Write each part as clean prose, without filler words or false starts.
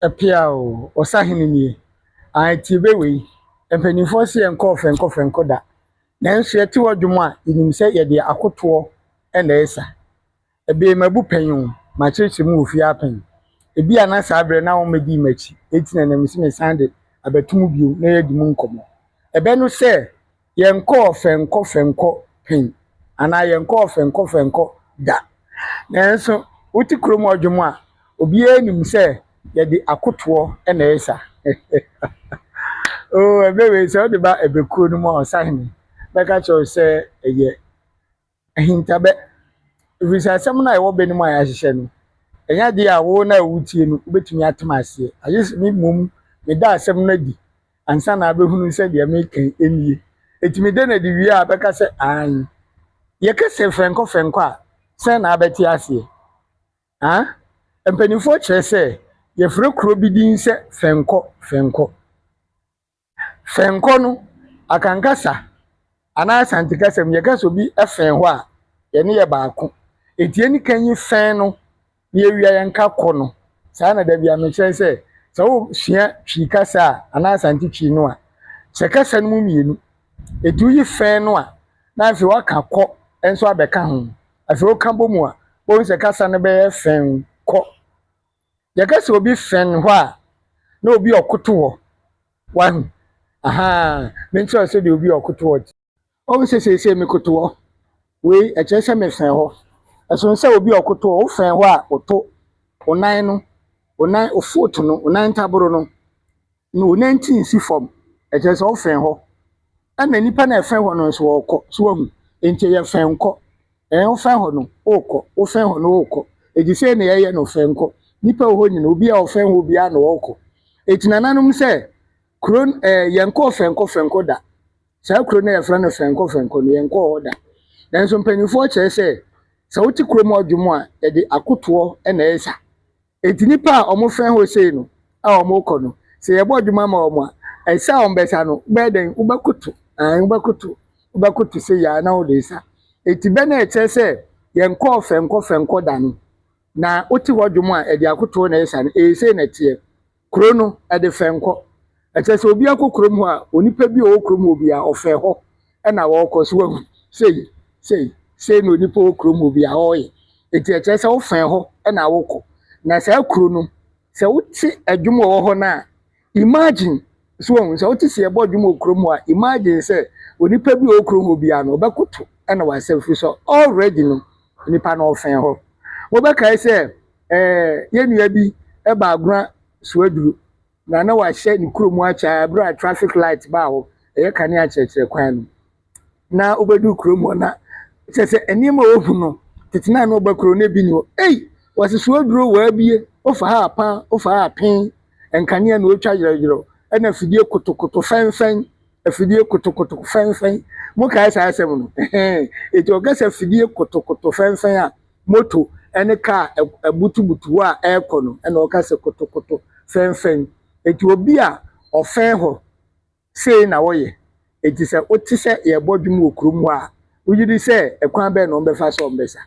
Ɛpeaw, ɔsahene nie. Ae, tie bɛ wei. Mpanimfoɔ se yɛnkɔɔ fɛnkɔ fɛnkɔ da. Nanso yɛte hɔ dwom a, yɛnim sɛ yɛde akotoɔ na ɛresa. Ɛbɛɛ mabu pɛn o, makyerɛkyerɛ mu wɔ fie apɛn. Ebi a na saa berɛ na wɔmmɛdii m'akyi, enti na ɛnam sɛ mesan de abɛto mu bio na yɛadi mu nkɔmmɔ. Ɛbɛ no sɛ yɛnkɔɔ fɛnkɔ fɛnkɔ pɛn anaa yɛnkɔɔ fɛnkɔ fɛnkɔ da. Nanso wote kurom hɔ dwom a, obiara nim sɛ yɛde akotoɔ na ɛresa. Oo, ɛbɛ wei sɛ wode ba ɛbɛkuo no mu a, ɔsahene bɛka kyerɛ wo sɛ ɛyɛ ahintabɛ. Ɛfiri sɛ asɛm no a ɛwɔ bɛ no mu a yɛahyehyɛ no, ɛnyɛ adeɛ a wo na wotie no wobɛtumi atem aseɛ. Agye sɛ me mmom meda asɛm no adi ansa na abɛhunu sɛ deɛ meka yi nie. Enti meda no adi wie a bɛka sɛ aane. Yɛka sɛ fɛnkɔ fɛnkɔ a, sɛn na abɛte aseɛ? Haa? Mpanimfoɔ kyerɛ sɛ yɛfrɛ kuro bi din sɛ Fɛnkɔ Fɛnkɔ. Fɛnkɔ no, Akan kasa anaa Asante kasa mu, yɛka sɛ obi fɛn hɔ a, yɛne yɛ baako. Enti yɛni kan yi fɛn no na yɛwia yɛnka kɔ no. Saa na da bi a mekyerɛ sɛ, sɛ wosua Twi kasa a anaa Asante Twi no a, kyerɛ kasa no mu mmienu. Enti woyi fɛn no a, na afei woaka kɔ nso abɛka ho. Afei woka bɔ mu a, wohu sɛ kasa no bɛyɛ fɛn kɔ. Yɛka sɛ obi fɛn hɔ a, na obi ɔkoto hɔ. Wahu? Ahaa, menkyerɛ wo sɛdeɛ obi ɔkoto hɔ te. Wohu sɛ seesei mekoto hɔ. Wei, ɛkyerɛ sɛ mefɛn hɔ. Ɛsono sɛ obi ɔkoto hɔ, wofɛn hɔ a, woto wo nan no, wo nan, wo foot no, wo nan ntaboro no, na wo nan ti nsi fam. Ɛkyerɛ sɛ wofɛn hɔ. Ɛna nipa no a ɛfɛn hɔ no nso ɔrekɔ. So wahu? Enti ɛyɛ fɛn kɔ. Ɛn wofɛn hɔ no, wokɔ. Wofɛn hɔ no, wokɔ. Enti sei na yɛyɛ no fɛn kɔ. Nipa wɔ hɔ nyina, obi a ɔfɛn hɔ biara na ɔrekɔ. Enti nananom sɛ, kuro ɛɛ yɛnkɔɔ fɛnkɔ fɛnkɔ da. Saa kuro no a yɛfrɛ no fɛnkɔ fɛnkɔ no, yɛnkɔɔ hɔ da. Nanso mpanimfoɔ kyerɛ sɛ, sɛ wote kurom ɔdwom a, yɛde akotoɔ na ɛresa. Enti nnipa a wɔfɛn hɔ sei no a wɔrekɔ no, sɛ yɛbɔ adwuma ma wɔn a, ɛsa a wɔbɛsa no, wobɛyɛ dɛn? Wobɛkoto. Ae, wobɛkoto. Wobɛkoto sei ara na wode resa. Enti bɛ no a ɛkyerɛ sɛ yɛnkɔɔ fɛnkɔ fɛnkɔ da no, na wote hɔ dwom a, ɛde akotoɔ na ɛsa no, ɛyɛ sei na ɛteɛ. Kuro no, ɛde fɛnkɔ. Ɛkyerɛ sɛ obi akɔ kurom hɔ a, onipa bi a ɔwɔ kurom hɔ biara, ɔfɛn hɔ na ɔrekɔ. So wahu? Sei, sei, sei na onipa wɔ kurom hɔ biara ɔreyɛ. Enti ɛkyerɛ sɛ wofɛn hɔ na wokɔ. Na saa kuro no, sɛ wote adwuma a ɛwɔ hɔ no a, imagine, so wahu, sɛ wote sɛ yɛbɔ adwuma wɔ kurom hɔ a, imagine sɛ onipa bi a ɔwɔ kurom hɔ biara no, ɔbɛkoto na wasa firi sɛ already no, nipa no ɔfɛn hɔ. Mobɛkae sɛ ɛɛ yɛn nua bi ba Agona Soaduru na na wahyɛ ne kurom akyɛ ara bere a traffic light baa hɔ, ɛyɛ kanea kyerɛkyerɛ kwan no. Na wobɛdu kurom hɔ na kyerɛ sɛ nneɛma a wɔhu no tete na na ɔba kuro no bi ni hɔ. Ei, wɔse Soaduro wɔabie, wofa ha apan, wofa ha apen, nkanea na wɔtwa yerɛyerɛw, ɛna afidie kotokoto fɛnfɛn, afidie kotokoto fɛnfɛn. Mokae saa asɛm no? Ɛhɛn, enti ɔka sɛ afidie kotokoto fɛnfɛn a, moto ne kaa abutubutu hɔ a ɛrekɔ no, ɛna ɔka sɛ kotokoto fɛnfɛn. Enti obi a ɔfɛn hɔ, sei na wɔyɛ. Enti sɛ wote sɛ yɛrebɔ dwom wɔ kurom hɔ a, wogye di sɛ ɛkwan bɛn na wɔbɛfa so a wɔbɛsa?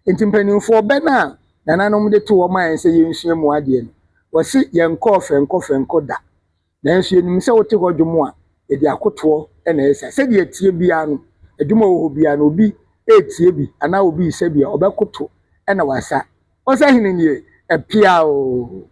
Enti mpanimfoɔ, bɛ no a nananom de too hɔ maa yɛn sɛ yɛnsua mu adeɛ no, wɔse yɛnkɔɔ fɛnkɔ fɛnkɔ da. Nanso yɛnim sɛ wote hɔ dwom a, yɛde akotoɔ na ɛsa. Sɛdeɛ ɛteɛ biara no, dwom a ɛwɔ hɔ biara no, obi retie bi anaa obi resa bi a, ɔbɛkoto na wasa. Ɔsahene nie, ɛpea oo.